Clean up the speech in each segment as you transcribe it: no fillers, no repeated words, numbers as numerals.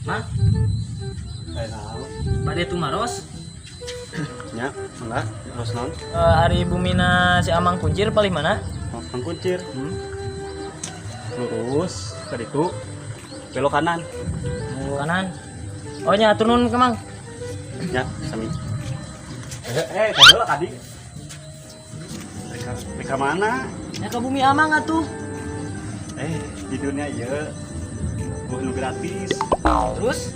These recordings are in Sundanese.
Mang, Naon? Bade tumaros. Nya, mangga, terus naon? Eh, ari bumina si Amang Kuncir paling mana? Mang Kuncir. Lurus ke ditu. Belok kanan. Kanan. Oh nya atur nuhun ke Mang. Nya, sami. Eh, kaheula tadi. Reka, reka mana? Ya ke bumi Amang atuh. Eh, di dunia ieu bukan nu gratis. Terus?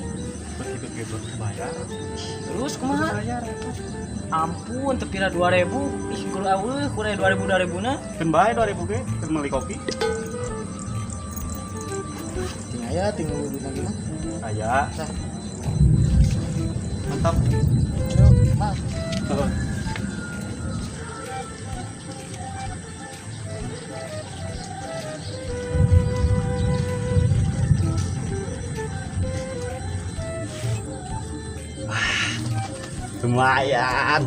Begitu gitu bayar. Terus kumaha? Bayar. Ampun, tepira 2000. Ih, kudu eueuh, kurang 2000 2000 na. Keun bae 2000 ge, keur meuli kopi. Ting aya ting duit lagi mah. Aya. Sah. Mantap. Ayo, Mang. Heeh. Lumayan.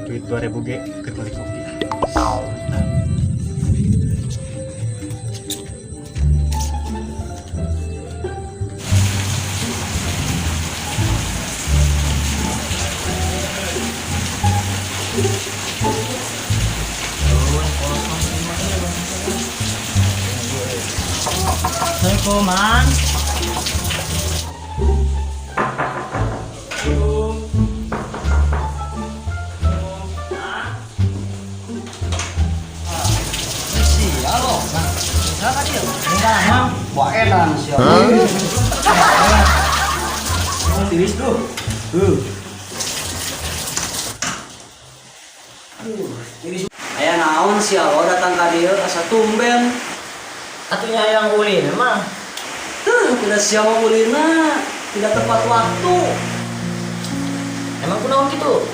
Duit 2000 ge keur meuli kopi. Assalamualaikum, Mang. Sia lo. Siapa dia? Enggak, Mang. Wah edan sia. Tiris tuh. Aya naon sia lo datang ka dieu asa tumben. Atunya yang ulin, Mang. Tuh, tidak sia mah ulina, tidak tepat waktu. Emang kunaon kitu?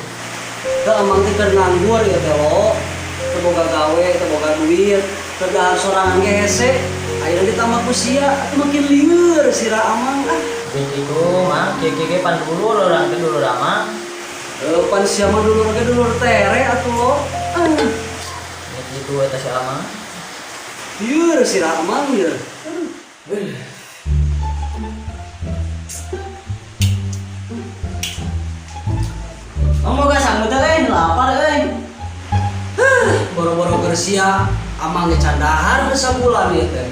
Teu amang teh keur nganggur ya teh lo. Teu boga gawe, teu boga duit, keur dahar sorangan ge hese. Ayeuna ditambah ku sia, atuh makin lieur sira amang ah. Gitu, Mang. Kieu-kieu pan dulur urang teh dulur Amang. Eh, pan sia mah dulur ge dulur tere atuh lo. Ah, Gitu eta si Amang. lieur sira amang ye. Aduh. Mang boga sangu teh euy, lapar euy. Boro-boro keur sia, amang ge can dahar geus sabulan ieu teh.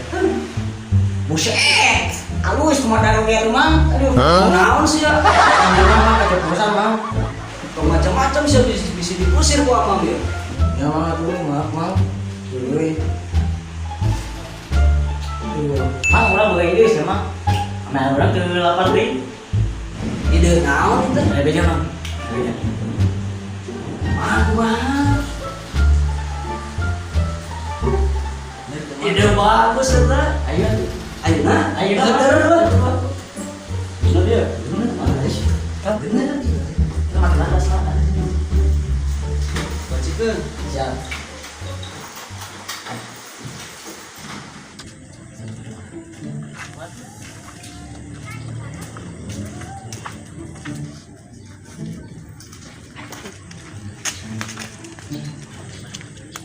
Buset. Halus modal ge Mang. Aduh. Naon sia? Mang mah keceplosan, Mang. Tong macam-macam sia bisa diusir ku amang ye. Ya Mang atuh, maaf Mang. Euy. Aduh. Mang urang boga ide sih, Mang. Nah, urang teu lapar deui. Ide naon itu? Ada beja, Mang. Ada beja. Mang kumaha? Ide bagus eta. Ayo. Ayeuna, Ayo, Bener. Bener dia. Bener, Mang. Bener. Kita makan atas lah. Bacikeun. Siap.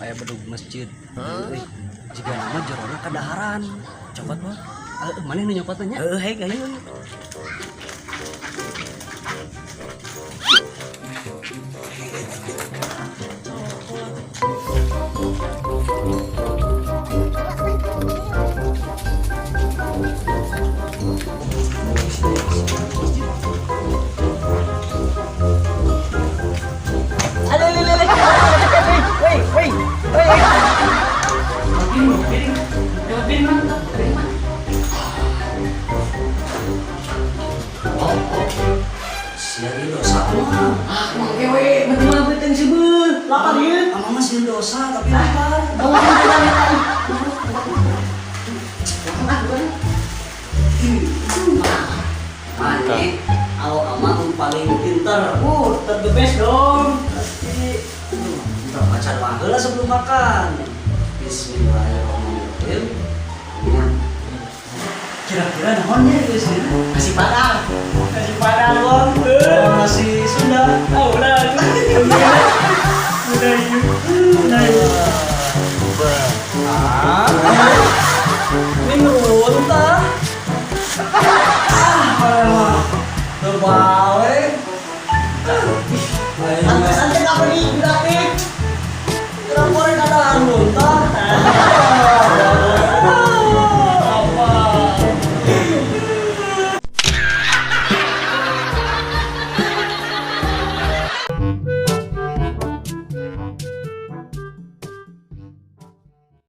Aya bedug masjid. Euy, jiga nama jorona kadaharan. Cokot mah. Eh, maneh nu nyokot nya? Heeh, hei, ayo. Ale, ale, ale, ale. Woi, woi, woi. Piring, piring, Mang. Piring, Mang. Sia ieu dosa mah. Ah, mang kewe, mati mah beuteung seubeut. Lapar ieu. Amang mah sieun dosa tapi lapar. Bawa kita minta. Ah, bukan. Maneh alo amang paling pinter. Ter the best dong. Pasti. Bentar, baca doa heula sebelum makan. Bismillahirrahmanirrahim. Ya. Kira-kira naon nya geus ieu? Nasi Padang. Nasi Padang, Bang. Oh, nasi Sunda. Ah, udah. Udah, udah. Udah.